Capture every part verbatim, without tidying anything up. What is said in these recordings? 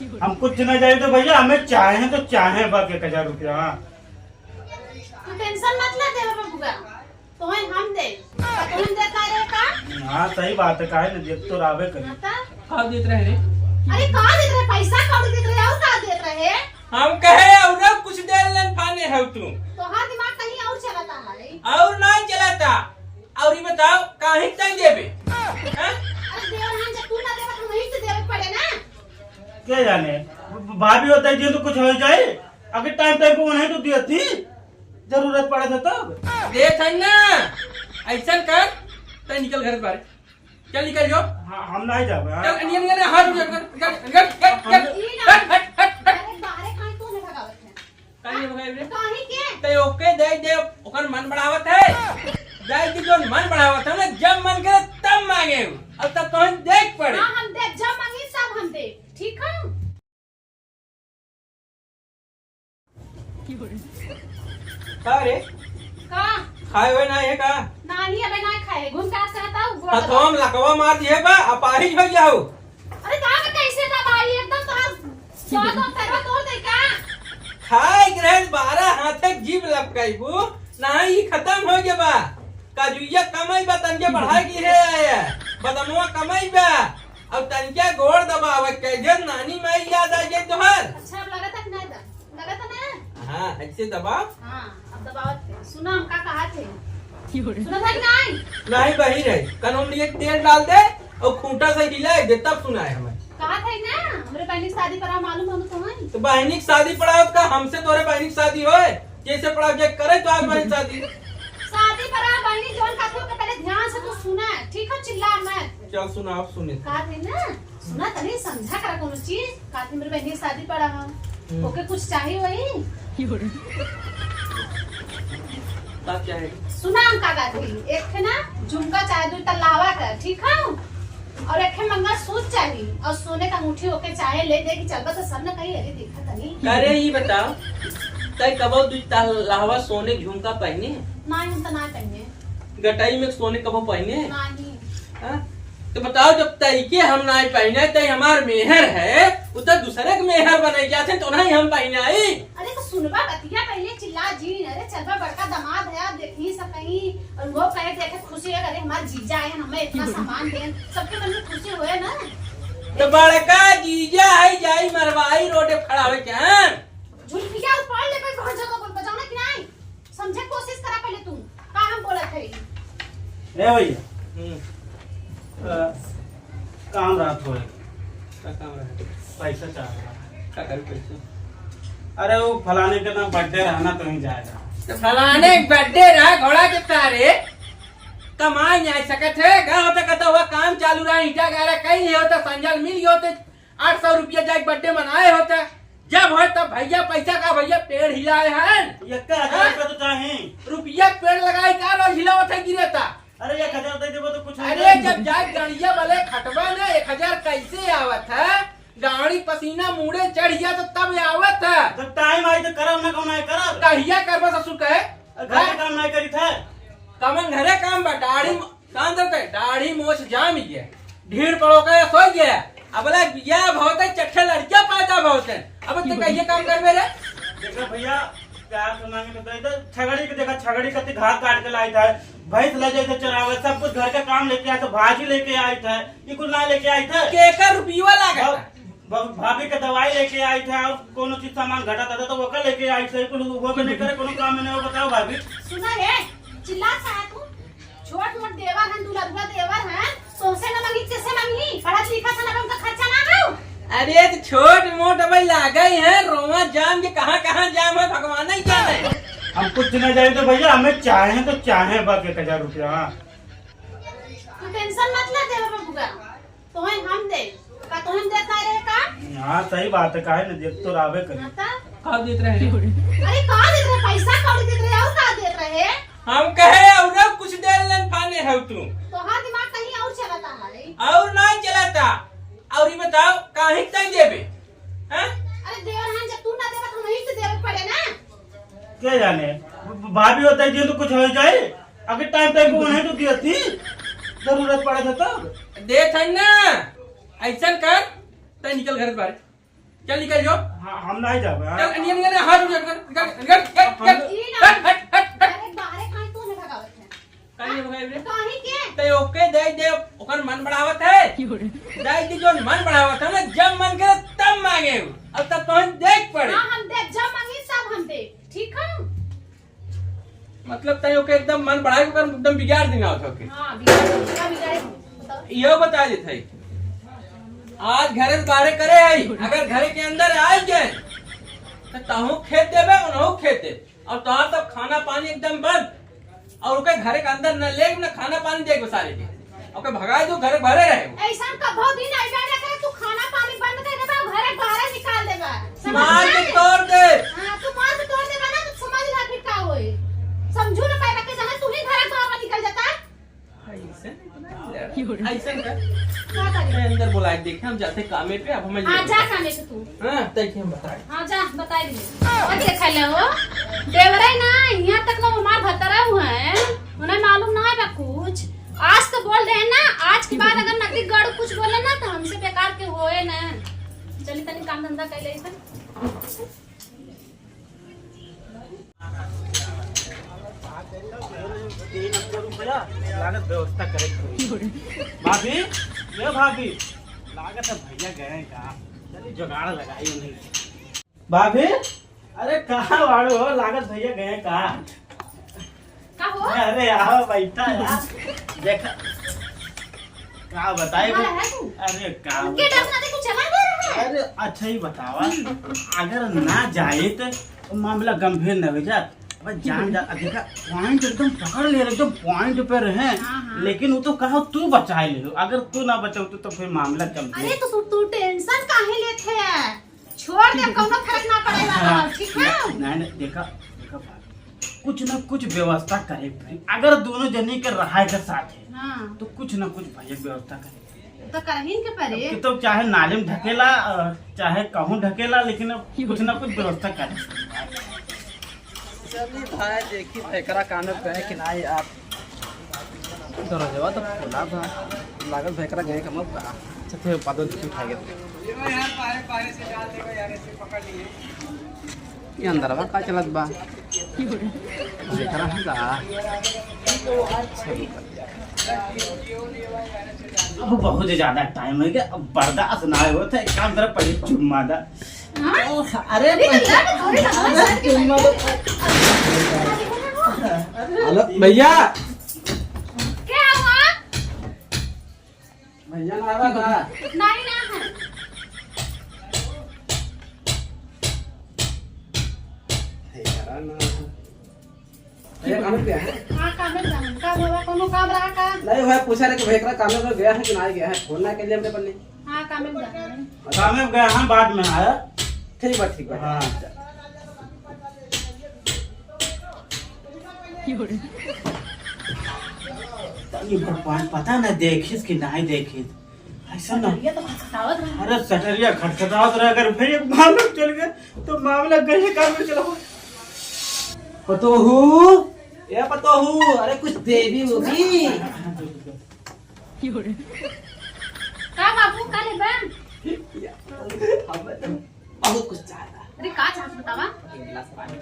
हम कुछ ना जाए तो भैया, हमें चाहे तो चाहे बस एक हजार रुपया। हाँ। तू tension मत ले देवर बबुआ, तोहे हम दे। तोहे देता रहे का? हाँ, सही बात है, काहे ना देत तो रहबे करी। हाँ, तो? का देत रहे रे? अरे, का देत रहे? पैसा कौड़ी देत रहे, और का देत रहे? हम कहे, और कुछ दे लेन फाने हौ तू। तोहार दिमाग कहीं और चलता है। और ना चलता। और ये बताओ, काहे तय देबे? हाँ? अरे, देवर हम जब तू ना देबे, तो वहीं से देवे पड़े ना। क्या जाने, ब-, ब-, भाभी होता है, तो कुछ हो जाए। अगर time time पे वो नहीं तो दिया थी, जरूरत पड़े था तब। देत है ना, ऐसन कर, तय निकल घर से बाहर। चल निकल जो। हाँ, हम नहीं जाबे, हाँ। चल, निकल, निकल, हाथ उठा, निकल, निकल, निकल, निकल, निकल, हम हट, हट, हट, हट। अरे, बाहरे काहे तू नहीं भगावत है? काहे नहीं भगाई रे? काहे के? तय ओके दे दे, ओकर मन बढ़ावत है। दे दे, जो मन बढ़ावत है ना, जब मन करे तब मांगे। अब तब तोहन देख पड़े। हाँ, हम दे, जब मांगी सब हम दे, ठीक है? का रे? का? खाए हुए ना है का? नानी अबे ना खाए, घूम के आ सकता हूँ, गोड़ हथवा में लकवा मार दिए बा, अपाहिज हो जाओ। अरे का बे, कैसे ना भाई, एकदम तो आज स्वाद और करवा तोड़ दे का? खाए के रहे बारह हाथे जीभ लपकाइबू, नहीं खत्म हो गया बा। काजुइया कमाई बा, तनके बढ़ाई की है, बदमवा कमाई बा। अब तनके गोड़ दबावे के जे नानी माई याद आ जाए तोहर। अच्छा, अब लगत है कि नहीं दा-, लगत है ना? हाँ, ऐसे दबाओ। हाँ, अब दबावत है। सुना, हम का कहा थे? सुना था कि नहीं? नहीं, बही रहे। कनों में एक तेल डाल दे और खूंटा से हिलाए दे, तब सुनाए हमें। कहा थे ना, हमरे बहनी की शादी पड़ा, मालूम हो तो है। तो बहनी की शादी पड़ा हो तो का हमसे तोरे बहनी की शादी होए? जैसे पड़ा जे करे तो आज बहनी शादी। शादी पड़ा बहनी जोन का थे, ओके पहले ध्यान से तू सुना, ठीक हो, चिल्ला मत। चल सुना, अब सुने। कहा थे ना, सुना तनी समझा करा कोनो चीज, कहा थे मेरे बहनी शादी पड़ा हो। हम्म। ओके कुछ चाहिए वही? का चाहिए? सुना हम का कहत हई, एक ठे ना झुमका चाहे दू तल्लावा का, ठीक है? और एक ठे मंगलसूत्र चाही और सोने का अंगूठी ओके चाहे ले दे कि चलबा तो सब न कही, "अरे देखा तनी।" अरे ई बताओ, तय कबो दू तल्लावा सोने झुमका पहने? नहीं, हम तो ना पहने। गटाई में सोने कबो पहने? नहीं। हाँ? तो बताओ, जब तय के हम ना पहने, तय हमार मेहर है, उ तो दूसरे के मेहर बने जाते, तो नहीं हम पहनाई। अरे तो सुनबा बतिया पहले, चिल्ला जी, अरे चलबा बड़का दामाद है, आप देखी सब कहीं, और वो कहे देखे खुशी है, अरे हमार जीजा आए हैं, हमें इतना सामान दें, सबके मन में खुशी होए ना। तो बड़का जीजा है, जाई मरवाई रोडे खड़ा होके, हाँ? झुलफिया उपाड़ ले कोई बहुत जगह बोल बजाना कि नहीं? समझे कोशिश करा पहले तू, का हम बोलत है। ए भैया। हम्म। अ, काम रहा थोड़े। का काम रहा? पैसा चाह रहा। का करू पैसा? अरे वो फलाने के ना birthday रहा ना, तो ही जाएगा। तो फलाने birthday रहा, घोड़ा के तारे कमाए नहीं सकत है, गा होता कहता हुआ काम चालू रहा, ईटा गारा कहीं नहीं होता, संजल मिल गए होते, आठ सौ रुपया जाके birthday मनाए होता, जब होए तब भैया पैसा का भैया पेड़ हिलाए हैं। इक्का हजार हाँ? रुपया तो चाही। रुपया पेड़ लगाए का रोज हिलावत है गिरे ता? अरे एक हजार दे देबो तो कुछ हो अरे जाई। जब जाए गाड़िया वाले खटवा ना एक हजार कैसे आवत है? गाड़ी पसीना मुड़े चढ़ गया तो तब आवत है। जब time आई तो करब ना, कौन है करब? कहिया करबा ससुर कहे? घर के हाँ? काम नहीं करी थे। कमन घरे काम बा, दाढ़ी म-, काम देते, दाढ़ी मोछ जाम गया, ढीड़ पड़ो के सोई गया। अब बोला बिया बहुत है, चट्ठे लड़कियां पैदा बहुत है। अब तू कहिए काम करबे रे? देखा भैया, प्यार से मांगे तो दे दे। छगड़ी के देखा, छगड़ी कति घास काट के लाई था, भैंस ले जाए थे चरावे, सब कुछ घर का काम लेके आए थे, भाजी लेके आए थे, ये कुछ ना लेके आए थे। केकर रुपया लागे? भा-, भा-, भाभी के दवाई लेके आए थे और कोनो चीज सामान घटा था तो वो का लेके आए थे, कुछ वो भी नहीं करे, कोनो काम में नहीं हो, बताओ भाभी। सुना है, चिल्ला सा है तू। छोट मोट देवर हन, दुलरुआ देवर हन, तोसे न मंगी, कैसे मंगी? पढ़त लिखत हन, अब उनका खर्चा ना हो। अरे तो छोट मोट भाई लागे ही है, रोवा जाम के कहाँ कहाँ जाम है, भगवान ही जाने। हम कुछ न जाए तो भैया, हमें चाहे तो चाहे बस एक हजार रुपया। हाँ। तू tension मत ले देवर बबुआ, तोहे हम दे। का तोहे देता रहे का? हाँ, सही बात है, काहे न देत तो रहबे करी। हाँ, तो? का देत रहे? अरे, का देत रहे? पैसा कौड़ी देत रहे, और का देत रहे? हम कहे, और कुछ दे लेन फाने हो तू। तोहार दिमाग कहीं और चलता है। और ना चलता। और ये बताओ, काहे तय देबे? हाँ? अरे, देवर हन, जब तू ना देबा, तो हम यहीं से देवे पड़े ना। क्या जाने, भ-, भाभी होता है, तो कुछ हो जाए। अगर time time पे उन्हें तो दिया थी, जरूरत पड़े था तब। देत है ना, ऐसन कर, तय निकल घर से बाहर। चल निकल जो। हाँ, हम नहीं जाबे, हाँ। चल, निकल, निकल, हाथ उठा, निकल, निकल, निकल, निकल, हम निकल, हट, हट, हट, हट। अरे, बाहरे काहे तू नहीं भगावत है? काहे भगाई रे? काहे के? ते ओके दे दे, ओकर मन बढ़ावत है। दे दे, जो मन बढ़ावत है ना, जब मन करे तब मांगे, और तब तोहन देख पड़े। हाँ, हम देब, जब मांगी सब हम देब, ठीक है? मतलब तय ओके एकदम मन बढ़ाई के एकदम बिगाड़ देना होत है ओके। हाँ, बिगाड़, पूरा बिगाड़े। बताओ। यो बता देत है, आज घरे से बाहरे करे आई, अगर घरे के अंदर आई जाए, तो तहूँ खेत देबे, उनहूँ खेत देबे, और तोहार सब खाना पानी एकदम बंद, और ओके घरे के अंदर न ले, न खाना पानी देबे सारे के। ओके भगाई दो, घरे भरे रहे। ऐसा कभो दिन अइबे ना करे, तू खाना पानी बंद कर देबा, घरे बाहरे निकाल देबा। समझ मार के में? तोड़ दे। हाँ, तू मार के तोड़ देबा ना, तो समझ ला फिर का होई। समझू ना पाएबा के जाने तू ही घरे बाहर निकल जाता। ऐसे नहीं, ऐसे कर। का करी? मैं अंदर बुलाए देखे, हम जाते कामे पे, अब हमें हाँ, ले जा जाओ। कामे पे तू। हाँ, तय के हम बताए। हाँ, जा, बताई दे। और देखा ले हो, देवरे ना, यहाँ तक ना हमार भतरा हुआ है, उन्हें मालूम ना है बा कुछ। आज तो बोल रहे हैं ना, आज के बाद अगर नदी गढ़ कुछ बोले ना, तो हमसे बेकार के होए ना। चली तनी काम धंधा कर ले इधर। तीन सौ रुपया लागत व्यवस्था करे के पड़ी। भाभी, ये भाभी, लागत है भैया गए हैं का? चलिए जुगाड़ लगाई उन्हें। भाभी, अरे कहाँ बाड़ू हो? लागत भैया गए का? का हो? अरे आओ बैठा यार। देखा, का बताए कहाँ वो? है तू? अरे का उनके बताए? डर ना देखो चला गया रहा है। अरे अच्छा ही बतावा, हम्म। अगर ना जाए तो मामला गंभीर न हो जात। बस जान जा, अब देखा पॉइंट एकदम पकड़ ले, एकदम पॉइंट पे रहे, हाँ, हाँ। लेकिन वो तो कहा तू बचाए ले, अगर तू ना बचाओ तो, तो फिर मामला गंभीर। अरे तो तू टेंशन काहे लेत है? छोड़ दे, कौनो फर्क ना पड़े वाला हाँ। है, ठीक है? नहीं, नहीं, देखा, देखा बात, कुछ ना कुछ व्यवस्था करे के पड़ी। अगर दोनों जनी के रहाए के साथ है, हाँ। तो कुछ ना कुछ भैया व्यवस्था करे। तो करहिन के पड़े। कि तो चाहे नाली में ढकेला, अ, चाहे कहूँ ढकेला, लेकिन अब कुछ ना कुछ व्यवस्था करे। चलिए भाई, देखी भैकरा कामे गए कि नहीं। आप दरवाजवा तो खुला था, लागत भैकरा गए कमल का। अच्छा, थे बादल की उठा गए। ये अंदरवा का चलत बा? भैकरा है का? अब बहुत ज्यादा टाइम हो गया, अब बर्दाश्त ना होत है। एक काम कर, पहले चुम्मा दा। हाँ? अरे, अरे, तो लग थोड़ी ना हो, सर के चुम्मा दो। हेलो, भैया। क्या हुआ? भैया ना आवा था? नहीं ना है। भैया ना आवा। भैया काम पे है? हाँ, काम पे जाना। का हुआ? कोनो काम रहा का? नहीं, वह पूछा रहे कि भैया काम पे गया है कि ना गया है, फोन ना के लिए हमने पन्नी। हाँ, काम पे जाना है। काम पे गया, हाँ, बाद में आया। ठीक बा, ठीक बा। हाँ। तनी भगवान पता ना देखिस कि नहीं देखिस। ऐसा ना। सटरिया तो खटखटावत रहा। अरे सटरिया खटखटावत रहा, अगर भैया मालूम चल गया तो मामला गंभीर काम में चला हो। पतोहू, ए पतोहू, अरे कुछ देवी होगी। का बाबू, का लेबा? हम तो बहुत कुछ चाहता। अरे का चाहत बतावा? एक गिलास पानी।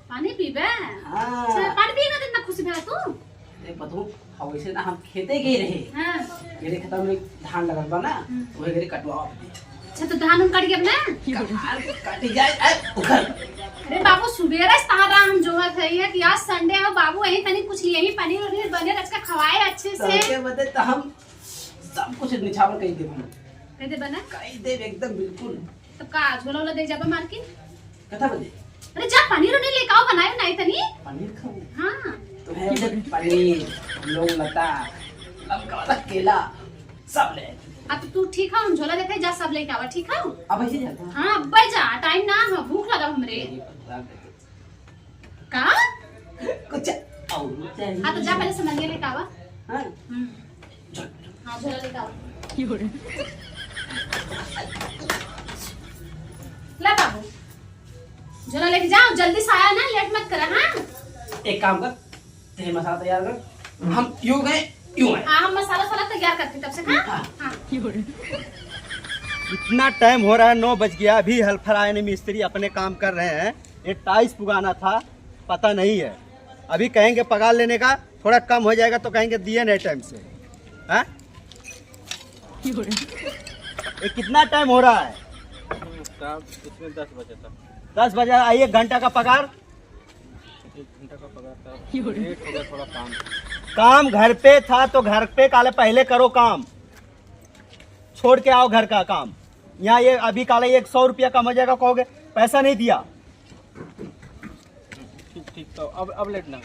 पानी पीबे? हाँ। अच्छा, पानी पिए खातिर इतना खुशी भा तू? अरे पतोहू, हाँ, वैसे ना हम खेते गए रहे। हाँ। मेरे खेता में धान लगल बा ना, हम्म। वही घरे कटवा दे। अच्छा, तो धान उन कट गया ना? कहाँ कट जाए, अरे उधर। अरे बाबू, सुबेरे से तहार राह हम जोहत है ये कि आज संडे हो बाबू, यही तनी कुछ यही पनीर उनीर बने, रच के खवाए अच्छे से। तो क्या बते, तो हम सब कुछ निछावर कही देबो। कह दे बना? कही देब एकदम बिल्कुल। तो का झोला उला दे जाबा मार्केट? कथा बजे? अरे जा पनीर उनीर लेके आओ, बनायो नहीं तनी। पनीर खाओ? हाँ। तो है उधर पनीर, लौंग लता, लमका वाला केला, सब ले। अब तो तू ठीक है, हम झोला देखे जा सब लेके आवा, ठीक है? अब ऐसे जाता है? हाँ, अब जा, टाइम ना है, भूख लगा हमरे। ये भगवान का का? कुछ और चाहिए। हाँ, तो जा पहले सामान ये लेके आवा। हाँ। हम्म। हाँ, झोला लेके आओ। ला बाबू, झोला लेके जाओ, जल्दी से आया ना, लेट मत करा, हाँ? एक काम कर, तेरे मसाला तैयार कर, हम यूं गए, यूं आए। हाँ, हम मसाला साला तैयार करते तब से, हाँ? हाँ। हाँ। इतना टाइम हो रहा है, नौ बज गया, अभी हेल्पर आए नहीं, मिस्त्री अपने काम कर रहे हैं। ये टाइल्स पुगाना था, पता नहीं है। अभी कहेंगे पगार लेने का, थोड़ा कम हो जाएगा तो कहेंगे दिए नहीं टाइम से। हाँ? ये कितना टाइम हो रहा है? साहब, इसमें दस बजे तक। दस बजे, आ, एक घंटा का पगार? एक घंटा का पगार था, लेट हो गया थोड़ा काम। काम घर पे था तो घर पे काले पहले करो काम, छोड़ के आओ घर का काम। यहाँ ये अभी काले एक सौ रुपया कम हो जाएगा, कहोगे पैसा नहीं दिया। ठीक, ठीक, तो अब, अब लेट ना हो।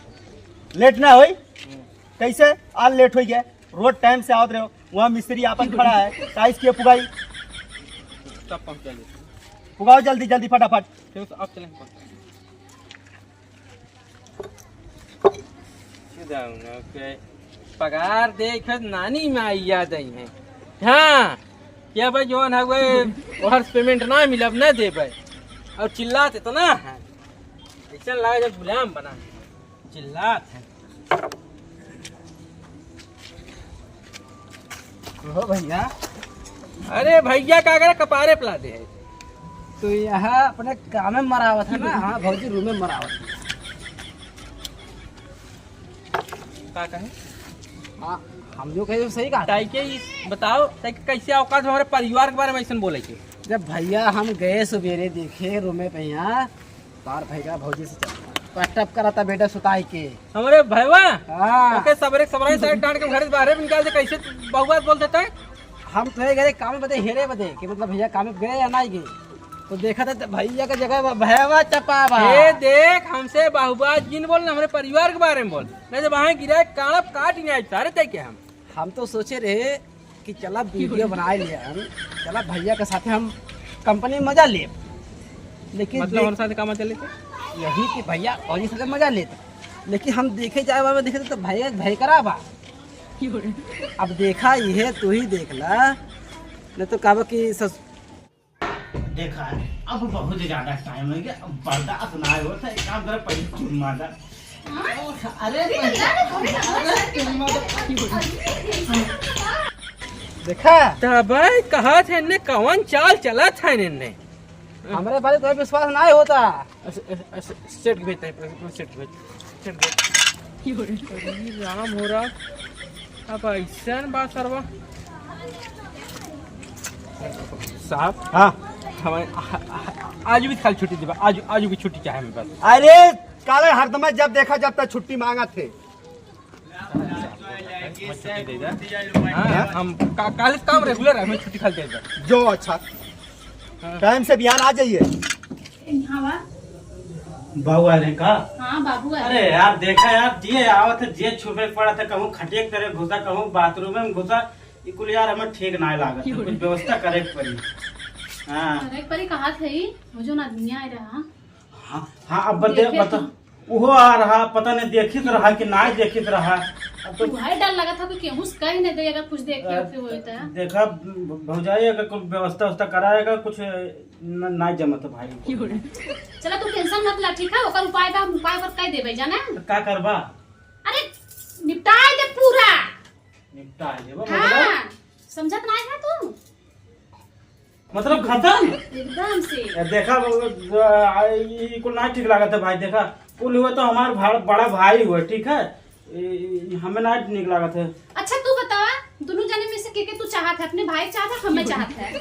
लेट ना होई? हम्म। कैसे आज लेट हो गया? रोज टाइम से आवत रहो, वहाँ मिस्त्री आपन खड़ा है, टाइल्स के पुगाई। तब पहुँचा लेते। पुगाओ जल्दी जल्दी फटाफट। ठीक, तो अब चलेंगे। सुदाउन के पगार देख नानी माई याद आई है। हाँ, क्या भाई जौन है वो ओहर पेमेंट ना मिलब, ना देबे। और चिल्लात इतना है, ऐसा लगा जब गुलाम बना चिल्लात है। हो भैया। अरे भैया का करे कपारे पला दे है। तो यहाँ अपने काम में मरावत है ना, हाँ भौजी रूम में मरावत है। का कहे? हाँ, हम जो कहे सही कहा। ताई के ई बताओ, ताई के कैसे औकात हमारे परिवार के बारे में ऐसन बोले के? जब भैया हम गए सवेरे देखे रूम में पे यहाँ, तार भैया भौजी से चल पटप करता बेटा सुताई के। हमरे भैया? हाँ। ओके, सबरे सबरे साइड डांट के घर से बाहर भी निकाल दे, कैसे बहुआ बोल देता है? हम तो ये गए काम बदे, हेरे बदे कि मतलब भैया काम गए या नहीं गए, तो देखा था भैया का जगह भैया चपा बा। ए देख, हमसे बहुआ जिन बोल, हमरे परिवार के बारे में बोल, नहीं तो वहाँ गिरा काड़ब काट ही नहीं आज सारे तय के हम। हम तो सोचे रहे कि चला वीडियो बनाए ले हम, चला भैया के साथे हम कंपनी में मजा लेब। लेकिन मतलब देख, हमारे साथ का मजा लेते? यही कि भैया और ये साथे मजा लेते, लेकिन हम देखे जाए बाबा देखे तो भैया भयकरा बा। अब देखा ये तू ही देख ला, नहीं तो कहबा कि सस- देखा है, अब बहुत ज्यादा टाइम हो गया, अब बर्दाश्त ना होता है। एक काम करे, पहले चुम्मा दे। अरे, अरे, चुम्मा दे। देखा? तबे कहा थे इनने कवन चाल चला था इनने। हमरे बारे तो विश्वास ना होता। सेठ के भेजते हैं, सेठ के भेज, सेठ के भेज। अरे राम हो रहा। अब ऐसन बा सरवा। साहब, हाँ। हमें आ-, आ-, आज भी खाली छुट्टी देबा, आज, आज भी छुट्टी चाहे हमें बस। अरे, काले हरदम जब देखा जब तक छुट्टी मांगा थे। छुट्टी दे दे। हाँ, हम का-, काले काम रेगुलर है, हमें छुट्टी खाली दे दे। जो अच्छा। हाँ। टाइम से बिहान आ जाइए। यहाँ बा। बाबू आ रहे का? हाँ, बाबू आ रहे। अरे यार, देखा यार, जे आवत है, जे छुपे पड़ा था, कहूँ खटिया के तरे घुसा, कहूँ बाथरूम में घुसा, ई कुल यार हमें ठीक ना लागत है, कुछ व्यवस्था करे के पड़ी। हाँ। करे के पड़ी, कहा थे ई, वो जो ना दुनिया आए रहा। हाँ, हाँ, अब बता, देखे बता। तू। उहो आ रहा, पता नहीं देखित रहा कि ना देखित रहा। अब तो तू भाई डर लगा था कि केहू से कह नहीं दे, अगर कुछ देखे अ, होते होए तो। देखा, भ-, भौजाई, अगर कोई व्यवस्था उवस्था कराएगा, कुछ न-, ना जमत भाई। चला, तू टेंशन मत ला, ठीक है? ओकर उपाय बा, हम उपाय ओकर कह देबे, जाना? तो का करबा? अरे, निपटाए दे पूरा। निपटाए देबा, हाँ, मतलब? समझत ना है तू? मतलब खत्म? एकदम से। ए, देखा, आ, ई कुल ना ठीक लागत है भाई, देखा, कुल हुआ तो हमार भा-, बड़ा भाई हुआ, ठीक है? ई, ई, हमें ना ठीक लागत है। अच्छा, तू बतावा, दोनों जने में से के, के तू चाहत है? अपने भाई चाहत है, हमें चाहत है?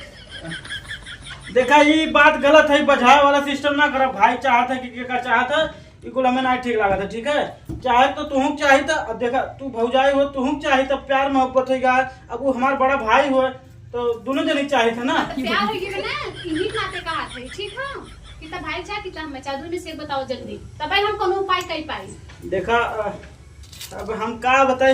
देखा, ई बात गलत है, बजावे वाला सिस्टम ना करा। भाई चाहत है कि के का चाहत है, ई कुल हमें ना ठीक लागत है, ठीक है? चाहे तो तुहूँ चाही त, अब देखा, तू भौजाई हो, तुहूँ चाही त प्यार मोहब्बत होइगा। अब वो हमार बड़ा भाई हो, तो दोनों जने चाही था ना। तो प्यार हो गया ना, इन्हीं नाते कहा थे, ठीक है? कितना भाई चाह, कितना हम चाह, दोनों से एक बताओ जल्दी, तब हम कोनो उपाय कर पाई। देखा, अ, अब हम का बताई,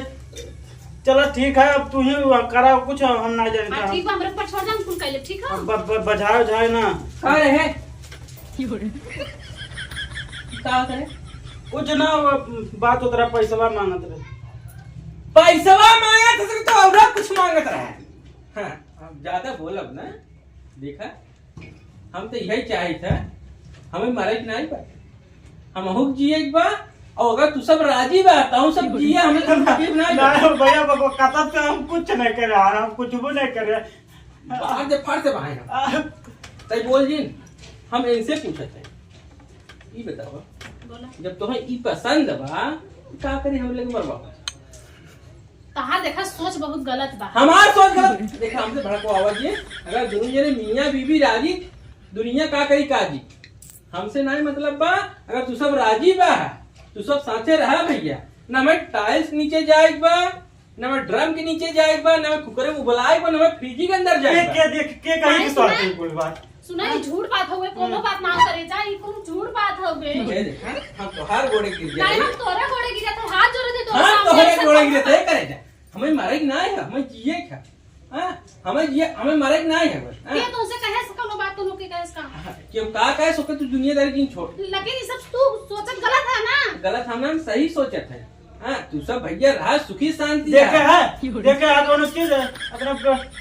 चला ठीक है, अब तू ही करा कुछ, हम ना जाने हाँ, का। ठीक बा, हमरे ऊपर छोड़ दे, हम कुल कर लेब, ठीक है? अब ब-, ब-, बजाओ जाए ना। का रहे? का होता है? कुछ ना, वो बात उतरा, पैसवा मांगत रहे। पैसवा मांगत रहे तो और कुछ मांगत रहे। हाँ, अब ज्यादा बोलब ना, देखा, हम तो यही चाहित है, हमें मरे के नहीं बा, हम अहुक जिए के बा, और अगर तू सब राजी बा, तो हम सब जिए, हमें तो तकलीफ नहीं बा। नहीं भैया, बाबा, कसम से हम कुछ नहीं करे, हम कुछ भी नहीं करे। बाहर से फट से बाहर हम। आ। तई बोल जिन, हम इनसे पूछत है। ई बतावा, बोला। जब तोहे ई पसंद बा, का करी हम लेके मरवा? तहार देखा सोच बहुत गलत बा। हमार सोच गलत? देखा, हमसे भड़कवावा जी। अगर दुनिया में मियाँ बीबी राजी, दुनिया का करी काजी? हमसे नाहीं मतलब बा। अगर तू सब राजी बा, तू सब साथे रहा भइया, ना हमें टाइल्स नीचे जाए बा, ना हमें ड्रम के नीचे जाए बा, ना हमें कुकरे में उबलाए बा, ना हमें फ्रिज के अंदर जाए के, बा। के देख, के कहीं काहे की सुना? बात है, कोई बात। सुना, ई झूठ बात हवे, कोनो हम्म। बात ना करे जा, ई कोनो झूठ बात हवे। ये देखा, हम तोहार गोड़े गिर नाहीं, जाए। हम तोरे गोड़े गिरत है, हाथ जोड़े थे तोरे हाँ, सामने, तोहरे ऐसे गोड़े कोनो गिरत है, करे जा। हमें मारे के नाहीं है, हमें जिए के है। हाँ, हमें जिए, हमें मारे के नाहीं है बस। हाँ। के तुमसे कहे से कोनो बात, तुम लोग के कहे से का? हाँ, क्यों का कहे सो के तू दुनियादारी जिन छोड़। लेकिन ये सब तू सोचत गलत है ना। गलत हम ना, हम सही सोचत है। हाँ, तू सब भइया रहा सुखी शांति देखे रहा। है, देखे है दोनों चीज है, अपना प-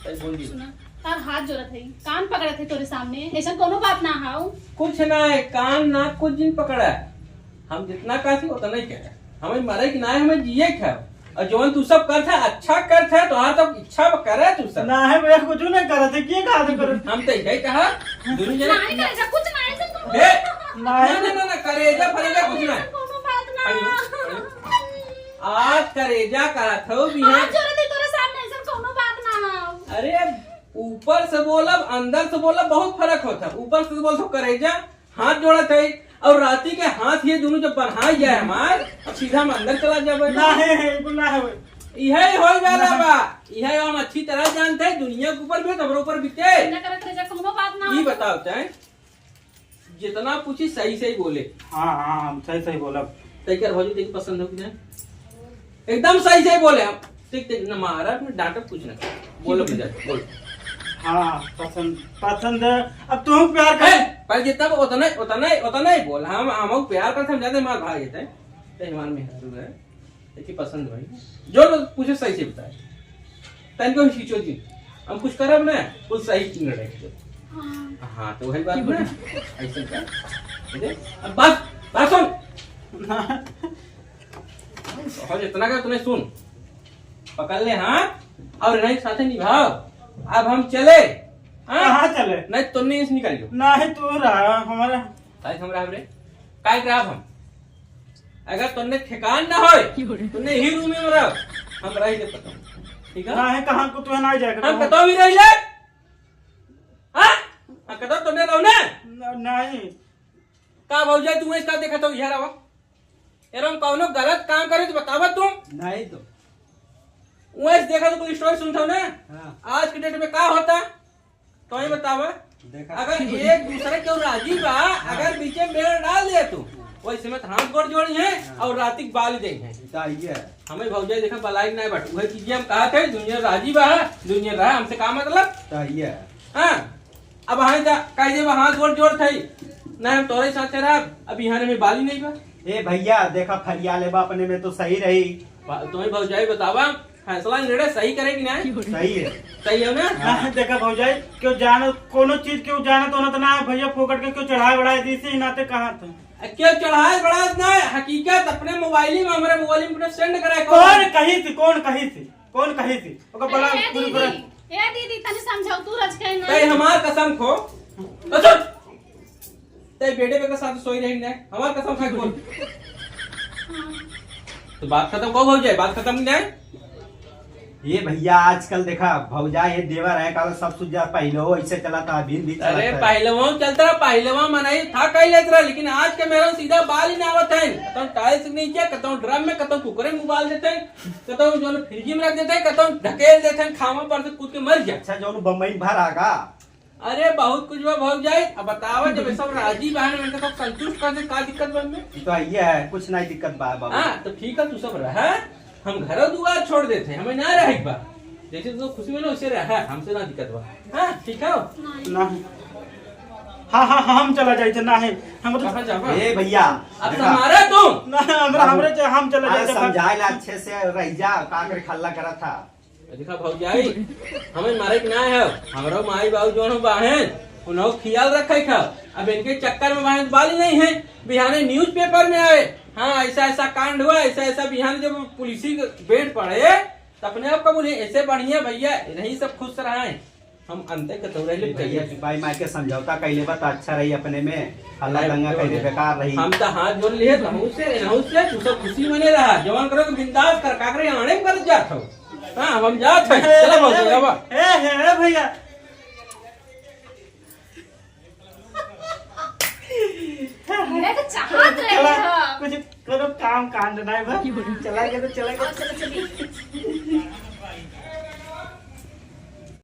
सही बोल दी। सुना, तार हाथ जोड़त है, कान पकड़त है तोरे सामने, ऐसा कोनो बात ना हाउ। कुछ ना है, कान ना कुछ जिन पकड़ा है। हम जितना कहती उतना ही कहे। हमें मरे के ना है, हमें जिए के है। और जौन तू सब करत है, अच्छा करत है, तोहार सब इच्छा करे तू सब। ना है भइया, कुछ नहीं करत है, के कहा तो करत? हम तो यही कहा, दुनिया नहीं करे जा, कुछ नहीं, ऐसा कोनो हे, बात ना। ना, ना, ना, ना, करेजा फरेजा कुछ ना। ऐसा कोनो बात ना। अरे, अरे। आज करेजा कहत हो बिहान। हाथ जोड़े थे तोरे सामने, ऐसा कोनो बात ना। अरे, ऊपर से बोलब, अंदर से बोलब, बहुत फर्क होता है। ऊपर से बोल तो करेजा, हाथ जोड़त है, और राती के हाथ ये दोनों जब बन्हाई जाए हमार, अब सीधा हम अंदर चला जाबे। ना है, है, बिल्कुल ना है। इहे होए वाला ना। बा, इहे हम अच्छी तरह जानते हैं, दुनिया के ऊपर भी, हमरे ऊपर बीते। ना करत रह जा, कोनो बात ना। ई बताओ तैं, जितना पूछी सही सही बोले। हाँ, हाँ, हम सही सही बोलब। तै कर भौजी देख पसंद हो कि नहीं? एकदम सही सही बोले हम। ठीक, ठीक, ना मारा, ना डांटा, कुछ ना। बोल, बोल, बोल। हाँ, पसंद, पसंद है। अब तू प्यार कर। ए, पर जितना उतना, उतना, उतना ही बोल। हम, हम प्यार कर समझाते, मार भाग जाते हैं। ते हमार मेहरारू है। देखिए, पसंद भाई। जो लोग पूछे, सही से बताए। तन को खींचो जी। हम कुछ करब ना, कुछ सही निर्णय दे। हाँ। हाँ, तो वही बात ना। ऐसे कर। ठीक है? अब बात, बात सुन। और जितना का तूने सुन, पकड़ ले हाथ और इन्हीं के साथे निभाओ। अब हम चले, हाँ? कहाँ चले? नहीं, तुमने इस निकालियो। नहीं, तू रहा हमारा। काहे हम रहा रे? काहे के रहा हम? अगर तुमने ठिकान ना होए, तुमने ही रूम में रहो, हम रही ले पता। ठीक है? नहीं, कहाँ को तू ना जाएगा? हम कतौ भी रही ले। हाँ? हाँ, कतौ तुमने रहो ना? न-, नहीं। का भौजाई, तू इसका देखा तो इधर आवा। एरम कौनो गलत काम करे तो बतावा तू। नहीं तो। वैसे देखा तो कोई स्टोरी सुनता हो ना? हाँ। आज के डेट में का होता? तो ही बतावा। देखा। अगर एक दूसरे के राजी बा, हाँ। अगर बीचे में बेड़ डाल दे तू, वैसे में तो हाथ गोड़ जोड़ी है हाँ। और राती के बाल दे है। तो ये है। हमें भौजाई देखा बलाई नहीं बट वही चीजें हम कहा थे, दुनिया राजी बा, दुनिया रहा, हमसे का मतलब? तो ये है। हाँ। अब हाँ जा, कह दे, हाथ गोड़ जोड़ थे। ना हम तोरे साथे रहब, अब यहाँ में बाली नहीं बा। ए भैया, देखा फरिया लेबा अपने में तो सही रही। बा-, तुम्हें भौजाई बतावा, फैसला निर्णय सही करे कि नहीं? सही है। सही है ना? ना, देखा भौजाई, क्यों जानो, कोनो चीज क्यों जानो तो ना, तो ना भैया फोकट के क्यों चढ़ाए बढ़ाए दी, इसी नाते कहा था। आ, क्यों चढ़ाए बढ़ाए ना, हकीकत अपने मोबाइल में, हमारे मोबाइल में अपने सेंड कराए कौन कौन? कही थी, कौन कही थी? कौन कही थी? ओकर बड़ा अरे, ए पूरी दीदी, पूरा ए दीदी, तनी समझाओ, तू रच के ना। तै हमार कसम खो। तो सुन। तै बेटे पे के साथ सोई रही ना। हमार कसम खा के बोल। हाँ। तो बात खत्म कब हो जाए? बात खत्म नहीं? ये भैया, आजकल देखा, भौजाई है, देवर है, कालो सब सुझा पहले हो, ऐसे चला था, अभी भी चला अरे, था। पहलवान चलता रहा, पहलवान मनाई था, कह लेत रहा, लेकिन आज के मेरा सीधा बाल ही ना आवत है। कतौ टाइल्स के नीचे, कतौ ड्रम में, कतौ कुकरे में उबाल देते हैं। कतौ जो फ्रिज में रख देते हैं, कतौ ढकेल देते हैं, खावा पर से कूद के मर जाए। अच्छा, जो बम्बई में भर आगा। अरे बहुत कुछ बा भौजाई, अब बतावा, जब ये सब राजी बहन में इनका सब संतुष्ट कर दे, का दिक्कत बा में? तो ये है, कुछ नहीं दिक्कत बा बाबू। हाँ, तो ठीक है, तू सब रहा, हम घर दुआर छोड़ देते हैं, हमें ना रहे बा। जैसे तो खुशी में ना उसे रहा, हमसे ना दिक्कत बा। हाँ, ठीक है? नहीं। हाँ, हाँ, हाँ, हम चला जाए थे, नहीं, हम तो कहाँ जावा? ए भैया, अब देखा। हमारा तू। ना, हमरा, हमरे चे-, हम चला अरे जाए थे। समझाए ला अच्छे से, रह जा, का करे खल्ला करा था। देखा भौजाई, हमें मारे के ना है, हमरो माई बाबू जोन हो बाहें, उन्हों खियाल रखे खा। अब इनके चक्कर में बाहें तो बाली नहीं है, बिहाने न्यूज़पेपर में आए, हाँ, ऐसा ऐसा कांड हुआ, ऐसा ऐसा बिहान जब पुलिसी के बेड पड़े, तो अपने आप का बोले, ऐसे बढ़िया भैया, यही सब खुश रहे। हम अंते के तौरे ले भैया, भैया। बाई माई के समझौता कइले बा त अच्छा रही, अपने में हल्ला अरे दंगा भैया, कइले बेकार रही। हम त हाथ जोड़ लिए, नहु से, नहु से, तू सब खुशी मने रहा, जवन करो तो बिंदास कर, काकरे आने में करत जात हो। हाँ, हम जात है, चला बहुत, ए, जावा। ए, ए, ए, भैया। मेरा तो चाहत रहे चला, हो। कुछ करो, काम कांड नहीं बा। चला के तो चला के। चलो, चलो, चलिए।